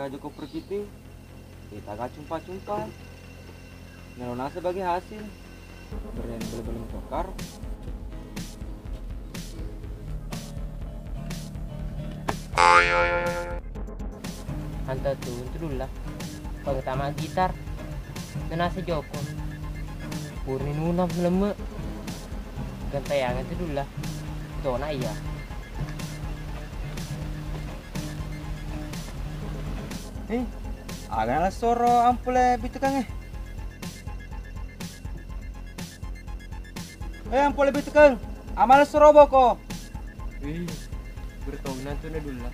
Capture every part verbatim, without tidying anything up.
Joko perkiti, kita gak cumpa-cumpa. Nelo nasa bagi hasil. Beren bele-bele mutokar. Anta tu, tu dulla. Pengtama gitar. Nenasa joko. Purni nunam lemme. Gantayang tu dulla. Tona iya. Eh, aga nala soro ampole bitukang eh. Eh, ampole bitukang. Amala soro boko. Wih, bertona tu na dulla.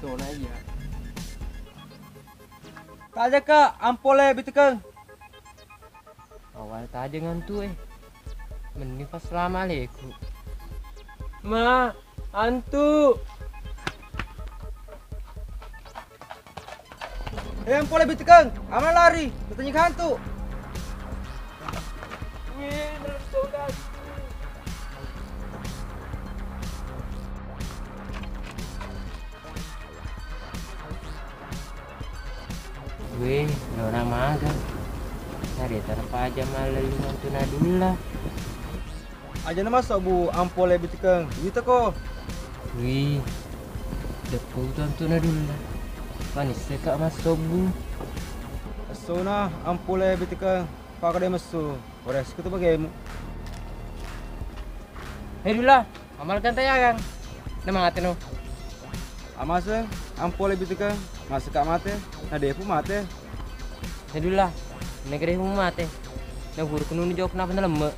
Tona iya. Tajaka ampole bitukang. Awal tajeng antu eh. Mending pas selama aleku. Ma, antu. Eh, ampole bitukang, aman lari, bertanya hantu. Wih, Weh, lona maga. Narita napaja mallellung antu nadulla. Aja na massobbu ampole bitukeng. Wita ko. Wih, dekko tu antu nadulla. Panisseka massobbu. Essona ampole bitukeng. Pakade messu. Ora siku tu bagemu. Hei dulla. Amal kan tayagang. Na mate no. Amaseng, ampole bitukeng, maseka mate, na depu mate. Nadulla, negeri mu mate. Na guru kununu jok napa nalemme.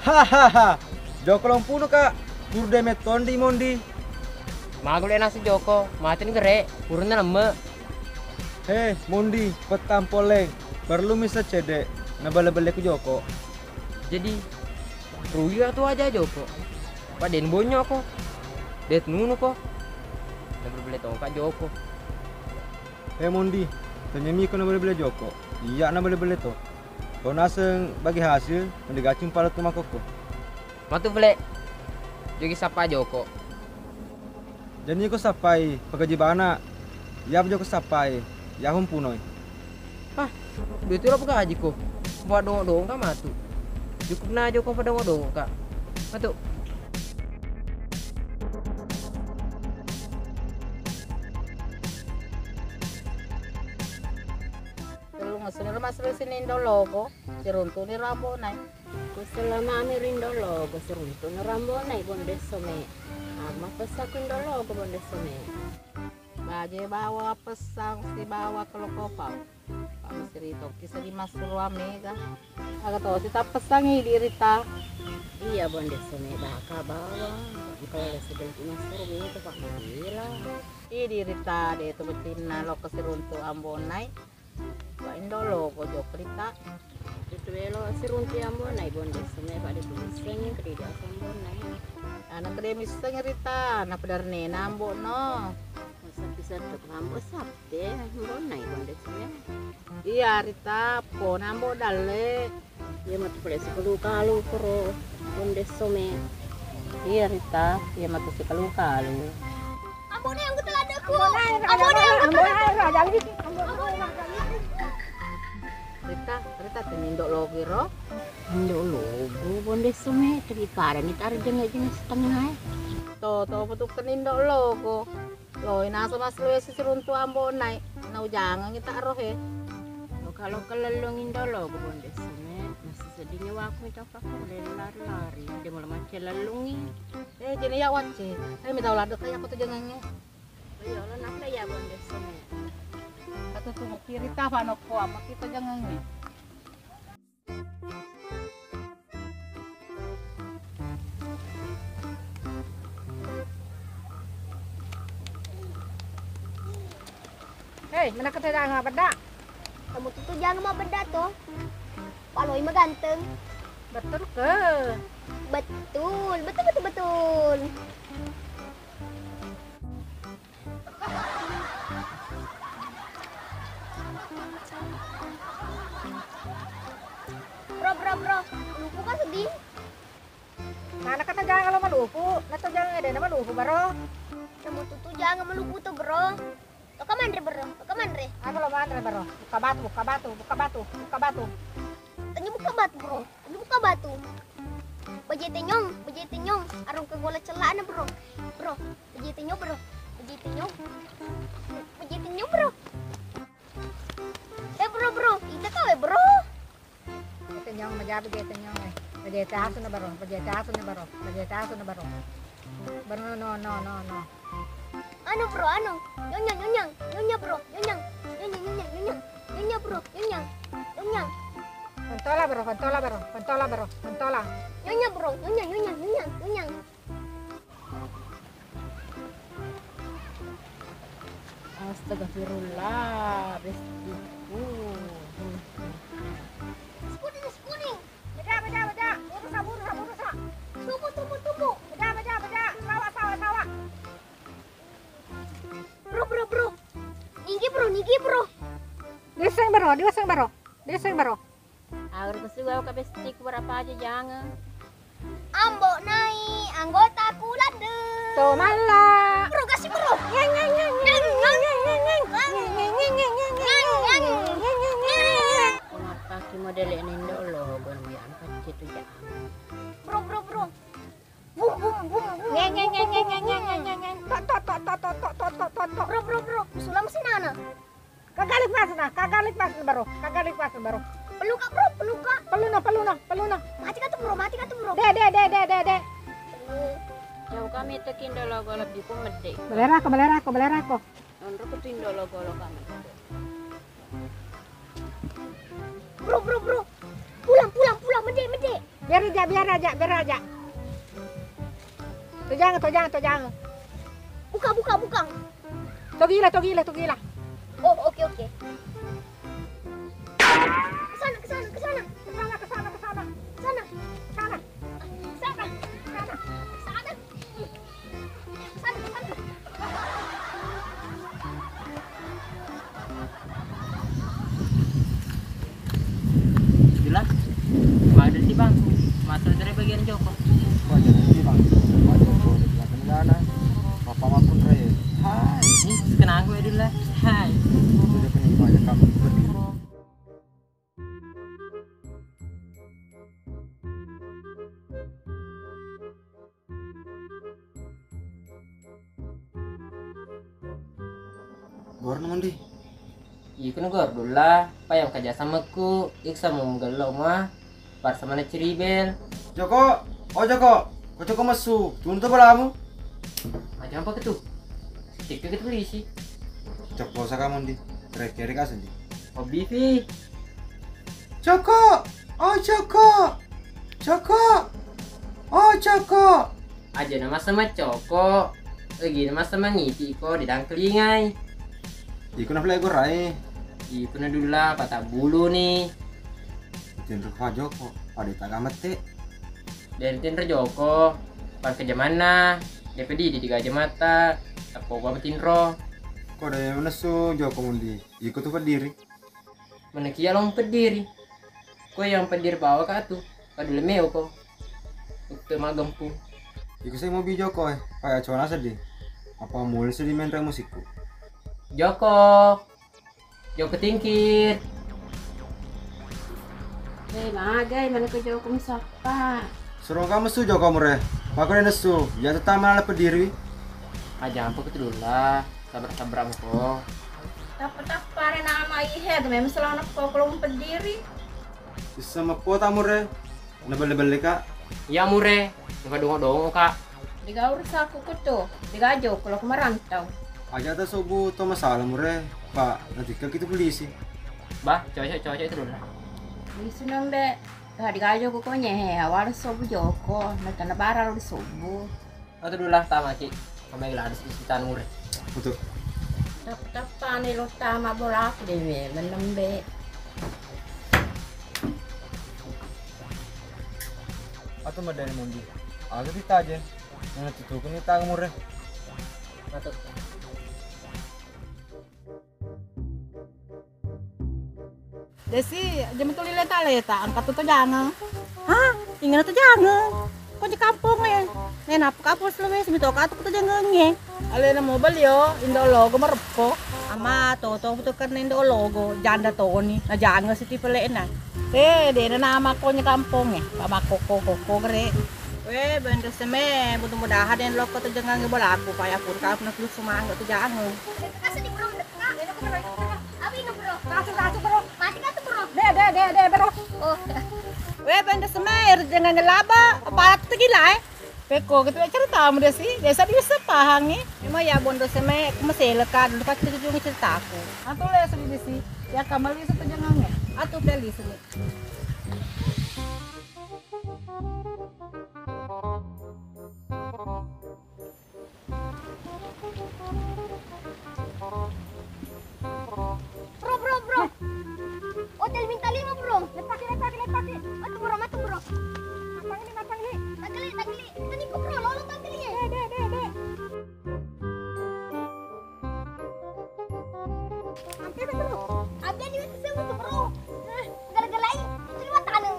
Hahaha. Joko lompuno ka, guru de mettondi mondi. Magule nasi joko, mate negere, guru nalemme. He, mondi, pettampoleng, perlu misa cede, na bale-bale ku joko. Jadi, rugi ka tu aja joko. Pak den bonyo ko. Det nunu ko. Na bale-bale tongka joko. He mondi, tanyami ko na bale-bale joko. Iya na bale-bale to. Ko naseng bagi hasil, mending gacung pala tu makoko. Matu pele. Jogi sapa joko. Jani ko sappai, pagaji bana. Iya joko sappai, iya humpunoi. Hah, duit lo pagaji ko. Buat dongo-dongo ka matu. Cukup na joko pada dongo-dongo ka. Matu. Tellu ngessu ni lo masru sini ndologo, siruntu ni rambo nai. Kuselamami rindo logo siruntu ni rambo nai bonde some. Amma pessa ku indo logo bonde some. Baje bawa pessang sibawa kelokopang. Pamesiri tokki seddi massuruang mega. Aga tosi tappessangi dirita. Iya bonde some baka bawa. Engka lele seddi massuru mega pak gila. Idirita de tu betinna lokko siruntu ambonai. Wa indo logo jokka rita. Itu elo siruntu ambonai bonde some pak de tu missengi kedi dia ambonai. Ana kede missengi rita na pedarne na ambo no. Sappi-sappi ambo sappe ambonai bonde some. Iya rita pona ambo dalle. Iya matu pale sikalu-kalu koro bonde some. Iya rita, iya matu sikalu-kalu. Ampun anggo teladekku. Ampun anggo teladekku. Rita, rita tenindo logi ro. Indo logo bonde some, tadi pada ni tari jenge-jenge setengah eh. To, to betul tenindo logo. Loi nasa masluwe sisiruntu ambo nai, naujangengi ta rohe. Lokka-lokka lellungi ndolo bonde seme, nasi seddingi wakku mi tapa ko lari-lari, de mula macce lellungi. Eh, jene ya wacce, eh, mi tau ladde kaya ko tojangengi. Iya, lo nasa ya bonde seme. Katutu mukiri ta fanokko, apa kita jangengi. Hei, menakut jangan bedda. Kamu tuh tuh jangan mau bedda tuh. Paloi maganteng. Betul ke? Betul, betul, betul, betul. Bro, bro, bro, lupu kan sedih? Mana kata jangan lo malupu, nato jangan ada na malupu bro. Kamu tuh tuh jangan malupu tuh bro. Loka manre, Bro, loka manre. Aga lo manre, Bro? Buka batu, buka batu, buka batu, buka batu. Tanya buka batu, Bro. Tanya buka batu. Baje tenyong, baje tenyong. Arung ke gola celana, Bro. Bro, baje tenyong, Bro. Baje tenyong. Baje tenyong, Bro. Eh, Bro, Bro. Ita kau, eh, Bro. Tenyong, majabi je tenyong, eh. Bajete asu na baro, bajete asu na baro, bajete asu na baro. Baro, no, no, no, no. Anu, Bro, anu. Nyonya, nyonya, nyonya, Bro, nyonya. Nyonya, nyonya, nyonya. Nyonya, Bro, nyonya. Nyonya. Pantola, Bro, pantola, Bro, pantola, Bro, pantola. Nyonya, Bro, nyonya, nyonya, nyonya, nyonya. Astagfirullah, bestiku. Nasi kuning, nasi kuning. Beda, beda, beda. Burusa, burusa, burusa. Tumbu, tumbu, tumbu. Beda, beda, beda. Sawa, sawa, sawa. Bro, bro, bro. Nigi, Bro, nigi, Bro. Diaseng, Bro, diaseng, Bro. Diaseng, Bro. Agar kesuga ka bestiku berapa aja jangan. Ambo nai, anggota kuladde. To malla. Bro, kasih, Bro. Ngeng, ngeng, ngeng, ngeng. Ngeng, ngeng, ngeng, ngeng. Kenapa ki model ini ndolo, gon mi angkat situ ya. Bro, bro, bro. Bum, bum, bum, bum. Ngeng, ngeng, ngeng. Tok, tok, tok. Bro, bro, bro. Sulam sinana. Kagalik pasna, kagalik pasna, Bro. Kagalik pasna, Bro. Peluka, Bro, peluka. Peluna, peluna, peluna. Mati ka tu, Bro, mati ka tu, Bro. De, de, de, de, de, de. Jauh kami tekindo logo lebih ku medde. Belerako, belerako, belerako. Nonro ku tindo logo lo kami. Bro, bro, bro. Pulang, pulang, pulang, medde, medde. Biar aja, biar aja, biar aja. Tojang, tojang, tojang. Buka, buka, buka. Togila, togila, togila. Oh, oke, oke. Ke sana, ke sana, ke sana. Ke sana, ke sana, ke sana. Sana. Sana. Sana. Sana. Sana. Sana, sana. Dula, wajar sih, Bang. Mata dari bagian Joko. Wajar sih, Bang. Wajar, Bang. Kenapa, Bang? Hai. Ini kenapa gue dulu lah? Hai. Sudah punya banyak kamu. Gor na, Mondi. Iko na gor, Dulla, payang kaja samekku, iksa mu mugella uma, parsa mana ciribel. Joko, oh Joko, ko Joko messu, tuntu balamu. Aja apa ketu? Tikka ketu polisi. Joko saka, Mondi. Rek-rek asli. Hobi, Vi. Coko! Oh, Coko! Coko! Oh, Coko! Aja na masa macoko. Lagi na masa mangiti ko di dangkelingai. Iko na pale gorai. Iko na Dulla, patang bulu ni. Tinro ka Joko, pada taga mette. Den tinro Joko, pangke jamanna. Depe didi digaja mata, tappo gua matinro. Ko de menesu Joko, Mondi. Iko tu peddiri. Manakia lo mpeddiri. Ko yang peddiri bawa ka tu. Kadu lemeo ko. Utte magempung. Iko sai mobi Joko, eh. Paya cona sedih. Apa mul sedih main musikku. Joko. Joko tingkir. Eh, magai, mana ko Joko musappa. Suruh kamu su Joko mure. Pako nesu. Ya tetama ala peddiri. Aja apa ketu Dulla. Sabra-sabra muko. Tappa-tappa re nama ihe, age memang selana ko kalau peddiri. Bisa mepo ta mure. Na belle-belle ka. Iya mure, na dongo-dongo ka. Diga urusaku kutu, diga Joko lo ku marantau. Aja ta sobu to masalah mure, Pak, nanti ka kita polisi. Bah, cocok-cocok itu Dulla. Isu nombe, dah diga Joko ko nyehe, awal sobu Joko, na tana bara lo di sobu. Atu Dulla, tama ki. Kamai lada sedikit anu mure. Betul. Tap-tapane lo tama bolaku de we, menembe. Atu madani Mondi. Aga ditaje. Nana tutuku ni tang mure. Atu. Desi, aja metu lileta-leta, engka tu tojangeng. Hah? Inga na tojangeng? Ko di kampung e. Nena apa kapus lu wis, mito ka tu tojangeng e. Alena mobile yo, indo lo, go mereppo. Ma, toto butuh kena indo logo, janda toni, na janga siti pele'na. Eh, dena nama konye kampongnge, pa makkokko-kokko gere. Weh, bendo seme, mudah-mudahan den lokko tu jangangnge bolaku, paya pun kau na flu sumangga tu jangan. Kasih di bro, ah, ini bro, ini bro. Apa ini bro? Kasih, kasih bro. Mati kan tuh bro? Deh, deh, deh, deh bro. Oh. Weh, bendo seme, jangan ngelaba, apa tu gila eh? Pekko, gitu ya ceritamu deh sih. Biasa bisa pahangi. Emang ya bondo seme, aku masih lekat, dulu pasti ujung ceritaku. Atau le sih di sih. Ya kamar bisa tuh jangan ya. Atau beli sini. Bro, bro, bro. Hotel bintang lima, bro. Lepakin, lepakin, lepakin. Matu, bro, matu, bro. Matang ini, matang ini. Tageli, tageli. Tadi kok, bro, lolo tageli ya? Deh, deh, deh, deh. Hampir, bro. Hampir juga kesel tuh, bro. Eh, gara-gara itu lima tanah.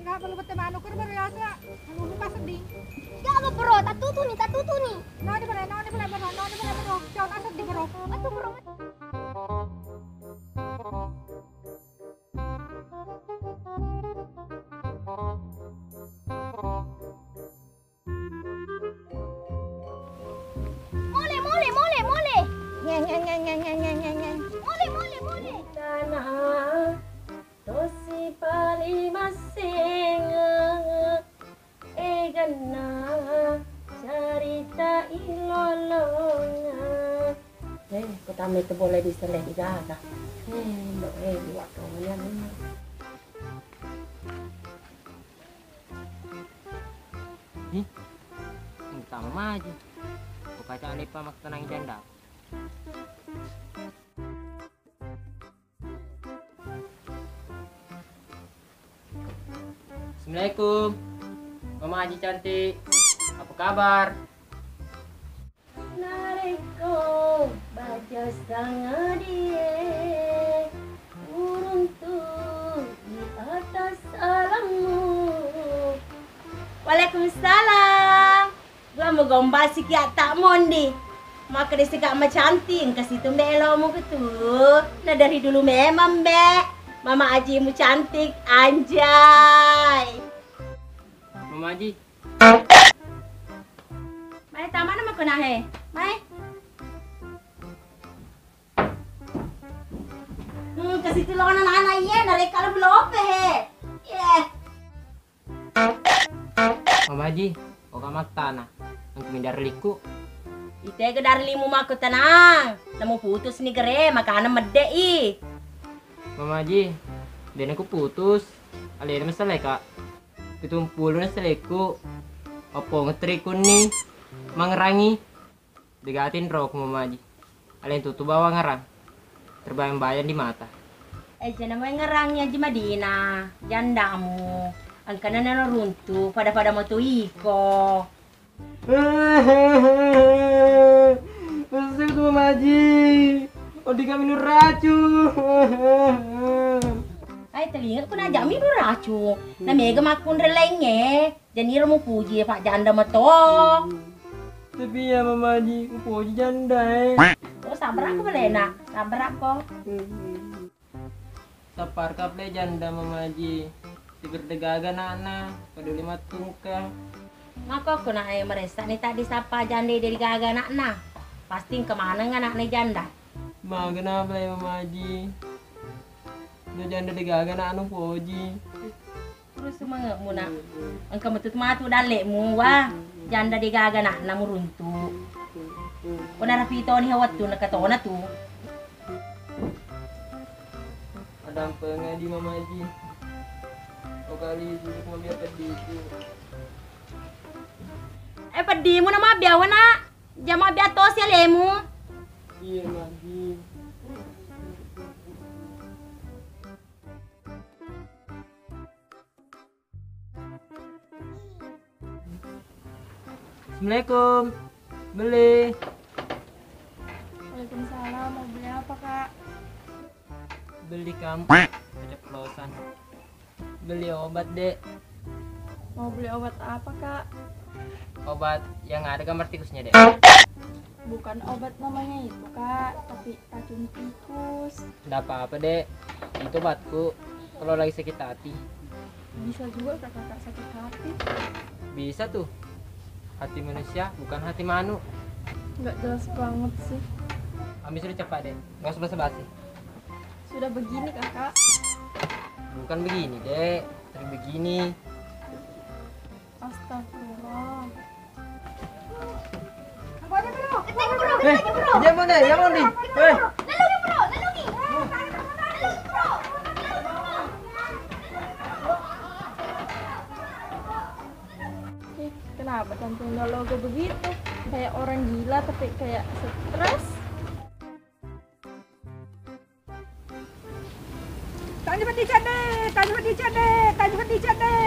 Enggak perlu bete manuk, baru ya, Kak. Anu, buka sedih. Ya, apa, bro? Tatutu nih, tatutu nih. No, di mana? No, di mana, bro? No, di mana, bro? Jangan sedih, bro. Aduh, bro. Mole, mole, mole, mole. Nye, nye, nye. Mole, mole, mole. Tanah tosi pali masenga. Eganna carita ilolonga. Eh, kutama itu boleh diseleh digaga. Eh, ndo, eh, dua kau. Ih, utama maji. Buka cak lepa maktanang janda. Assalamualaikum. Mama Aji cantik. Apa kabar? Narekko baca sangadie, uruntu di atas alammu. Waalaikumsalam. Gua mau gombal siki atta mondi. Makkeda sika macantik, engka situ mbe elomu ketu. Na dari dulu memang mbe. Mama Aji mu cantik, anjay. Mama Aji, Mai, tamana mako nahe. Mai. Hmm, ke situ lo anak-anak iye, nareka lo blope he. Iye. Mama Aji, oka mattana. Engka mi darliku. Itega darlimu mako tenang. Namu putus ni gere, makana medde i. Mama Aji, dena ku putus. Alena masalahka. Pitung puluh na seleku, mappongeng terikuni mangerangi. Degatin roko Mama Aji. Alena tutu bawang ngerang. Terbayang-bayang di mata. Eh, jana mau ngerangi Aji Madina, jandamu. Engkana nana runtu, pada-pada mau tu iko. Masuk tu Mama Aji. Odi kami nu racun. Ai, telinga ku najami nu racun. Na mega makkunre laingnge. Janiro mupuji Pak Janda mato. Tapi ya Mama Aji, mupuji janda e. Oh, sabar aku boleh nak. Sabar aku. Sapparka pale janda Mama Aji, siberdegaga ana'na, peduli mattungka. Makkokko nak e, maressani taddi sappa janda de gaga ana'na. Pasti engka maneng ana'na janda. Maga nabai Mama Aji. No janda de gaga ana'na poji. Terus semangatmu nak. Engka metu matu dalle'mu wa. Janda de gaga ana'na muruntu. Narapi toni hawattu nakatona tu. Adampenga di mamaji. Okali susu mabia peddiku. Eh, peddimu na mabia wana. Jama bia tosi alemu. Iya, Maji. Assalamualaikum. Beli. Waalaikumsalam. Mau beli apa, Kak? Beli kamu. Keceplosan. Beli obat, Dek. Mau beli obat apa, Kak? Obat yang ada gambar tikusnya, Dek. Bukan obat namanya itu, Kak, tapi racun tikus. Nggak apa-apa, Dek. Itu obatku kalau lagi sakit hati. Bisa juga, Kak, Kakak sakit hati. Bisa tuh. Hati manusia bukan hati manu. Nggak jelas banget sih. Kami sudah cepat, Dek. Nggak usah basa-basi. Sudah begini, Kakak. Bukan begini, Dek. Tapi begini. Astagfirullah. Eh, dia mana? Yang mana nih? Eh. Eh, kenapa tantang logo begitu? Kayak orang gila tapi kayak stres. Tanya peddi cedde, tanya peddi cedde, tanya peddi cedde.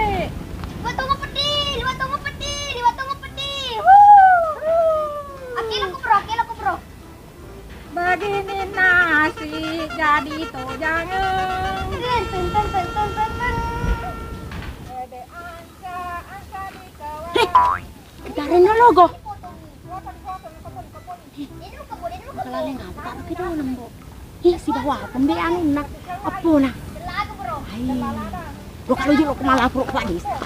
Liwa tongo peddi, liwa tongo peddi, liwa tongo peddi. Wuh. Oke lo kubro, oke lo kubro. Begini nasi jadi tojangeng. Ten, ten, ten. Dede anca, anca di kawan. Heh, darena logo. Makalale ngapa Pak Kedona, Mbok? Ih, sibawa apa mbe anunna? Appona? Ai. Lo kalau jelo kemala pro Pak Desa.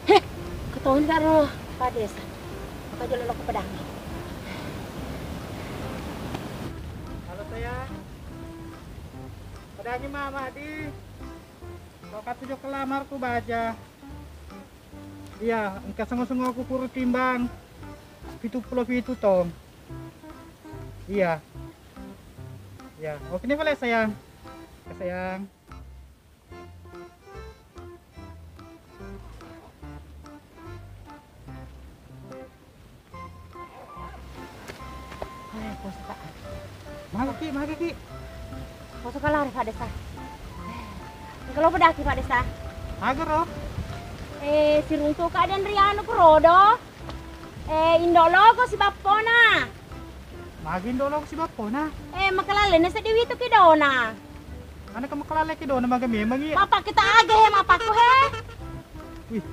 Heh, ketoni karo Pak Desa. Apa jelo lo kepedangi? Halo, sayang. Pedangi mama di. Lokatu jokka lamarku baja. Iya, engka sengo-sengoku pura timbang pitu pulo pitu tong. Iya. Iya, oke nih pale sayang. Sayang. Eh, poso ka. Magi ki, magi ki. Poso ka lari Pak Desa. Engka lo pedaki Pak Desa. Aga ro? Eh, siruntu ka den rianu ku rodo. Eh, indo logo si bappona. Magi indo logo si bappona? Eh, makalale na seddi witu kedona. Ana ka makalale kedona maga memang iya. Mapakita aga he, mapakku he. Wih.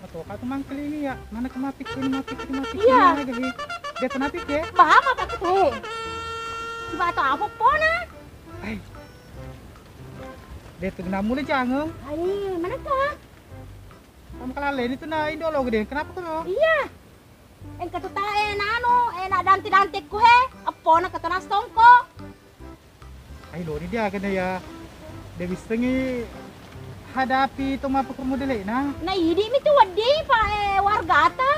Atau katu mangkelingi ya, mana ke mapikkiri, mapikkiri, mapikkiri, iya. Mana gahi? Dia kenapa ke? Bah, apa tak ke? Coba atau apa pona? Ai. Dia tuh kena mulai jangan. Ai, mana kah? Kamu kalau lain itu nah indo lo gede, kenapa kau? Iya. Engka tu ta-, eh, nanu, eh, na danti-danti ku he, appona kata nastongko. Ai, lori dia kena ya. De wissengi hadapi to mapakuru modele'na. Na idi mi tu wedding, Pak, eh, wargata.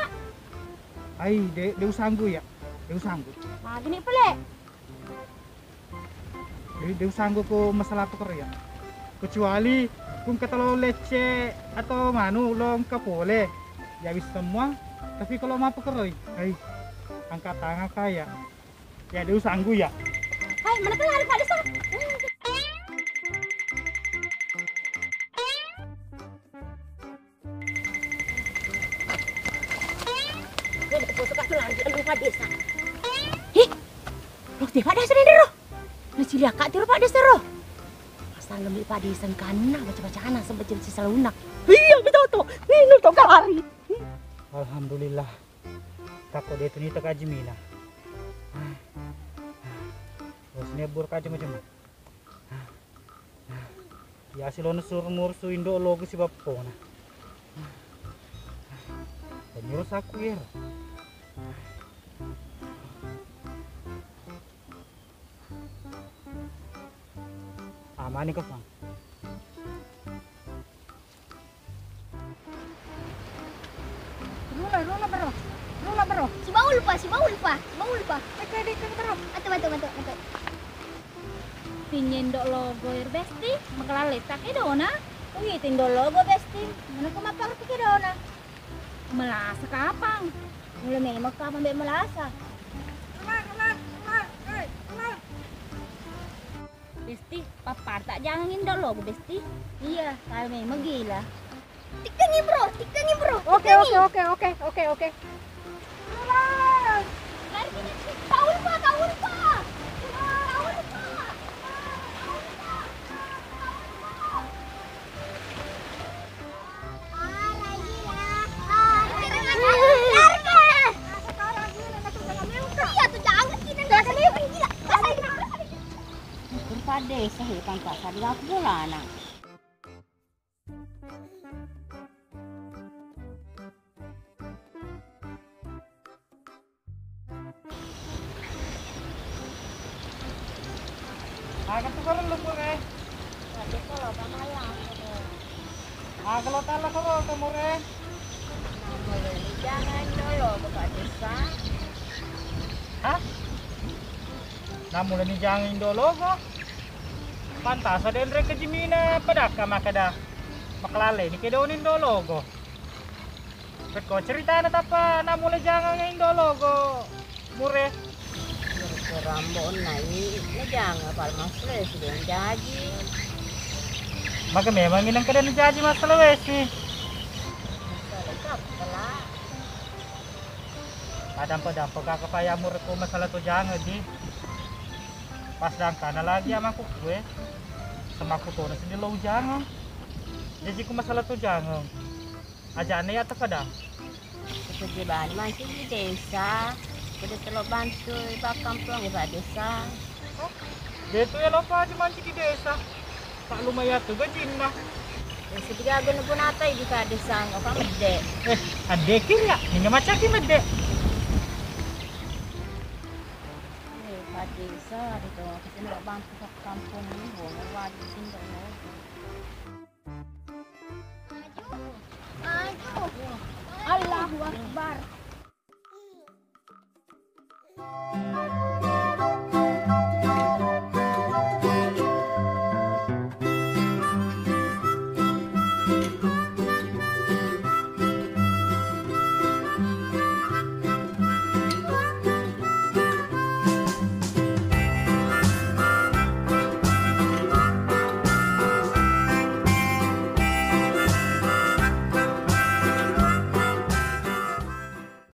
Ai, de, de usanggu ya. De usanggu. Magini pale. De, de usanggu ko masalah pekerja. Kecuali kun kata lo lecce atau manu lo engka pole. Ya wis semua. Tapi kalau mau pekerja, ai, angkat tangan kaya. Ya, de usanggu ya. Hai, mana tuh lari Pak Desa? Ini foto Kak tuh lari, aduh, Pak Desa. Hih, lo tiap Pak Desa nih, Ro. Nah, cili Kak tiru Pak Desa, Ro. Asal lembek Pak Desa kanna baca-bacana sampai jadi sisa lunak. Iya, betul tuh. Ini tuh lari. Alhamdulillah. Takko de tu nita kaji mina. Bosnya bur kaji macam. Ya silona suruh mursu indo logo si bappona. Penyuruh saku yer. Amani ko, Fang. Ulpa, si bau ulpa, si bau ulpa. Oke, di, ke, terus. Atu, atu, atu, atu. Pinye Indo Logo ero, Besti, makalalle ta kedona. Ui, Indo Logo, Besti. Mana ko mapparti kedona? Melasa kapang. Mula memang kapang be melasa. Besti, papparta jangang Indo Logo, Besti. Iya, kalau memang gila. Tikkengi, Bro, tikkengi, Bro. Oke, tikkengi. Oke, oke, oke, oke, oke. Lari kita, Besti. Tahu lupa, tahu lupa. Tahu lupa. Tahu lupa. Tahu lupa. Rupa desa he, tanpa sadar aku bolana. Aga tu kalau lumpur eh? Tapi kalau pamallang. Aga lo tala kalau temur eh? Nah, mulai jangan dulu buka desa. Hah? Nah, mulai jangan dulu kok. Pantas ada yang rek kejimina padakka makada. Makalale ni kedonin dulu kok. Rekko ceritana tappa namulle jangang Indo Logo, Mure. Rekko rambo onnai, najanga pal massale si deng jaji. Maka memang inang kada najaji massale wesi. Massale kappala. Padampa-dampa kaka payamu rekko masalah to jangang di. Pas dangkana lagi amaku kue. Sama aku tona sedih lo jangang. Jadi ku masalah to jangang. Ajana ya takada. Seddi bani mancaji desa. Kudu telo bantu pakkampong iba desa. Detu ya lopa aja mancaji desa. Tak lumayan tu gajinna. Desa tiga guna guna apa ibu ka desa nggak pamede. Eh, adekir ya, ini macam ki mede. Eh, Pak Desa, ada tu, kita nak bantu pakkampong ni, wong wajib tinggal. Allahu Akbar.